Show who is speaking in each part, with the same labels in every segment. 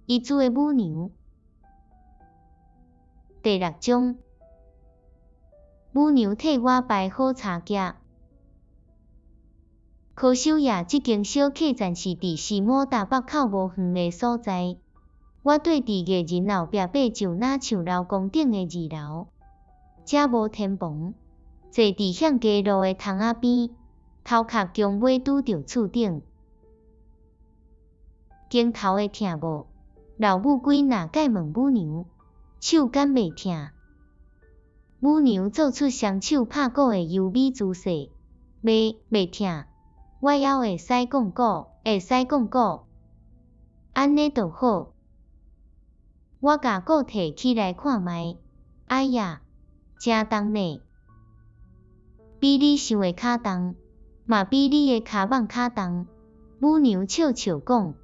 Speaker 1: 伊煮的母娘。第六章，母娘替我排好柴夹。柯秀亞這間小客棧是佇斯摩達北口無遠的所在。我綴佇藝人後壁爬上若像樓宮頂的二樓，遮無天棚，坐佇向街路的窗仔邊，頭殼強尾拄著厝頂。肩頭會疼無？老母龜若蓋問母娘，手敢袂疼？母娘做出雙手拍鼓的優美姿勢，袂，袂疼。我猶會使講鼓，會使講鼓，按呢就好。我共鼓提起來看覓，哎呀，誠重呢，比你想的較重，嘛比你的跤蠓較重。母娘笑笑講。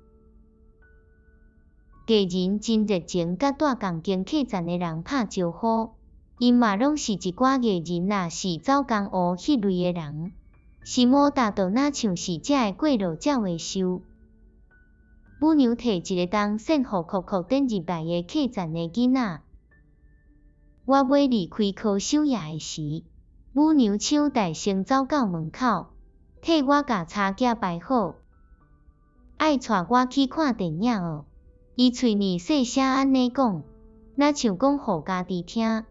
Speaker 1: 藝人真熱情，佮蹛仝間客棧的人拍招呼，𪜶嘛攏是一寡藝人抑是走江湖彼類的人。斯摩達就若像是遮的過路鳥的獸。母娘提一个筒獻予叩叩轉入來的客棧的囡仔。我欲離開柯秀亞的時，母娘搶代先走到門口，替我共柴夾排好。愛帶我去看電影喔？伊喙爾細聲按呢講，若像講予家己聽。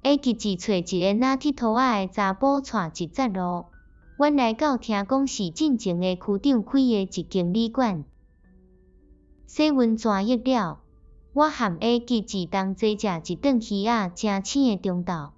Speaker 1: 會吉子揣一个若鐵塗仔的查埔帶一節路，阮來到聽講是進前的區長開的一間旅館。洗溫泉浴了，我和會吉子同齊食一頓魚仔誠鮮的中晝。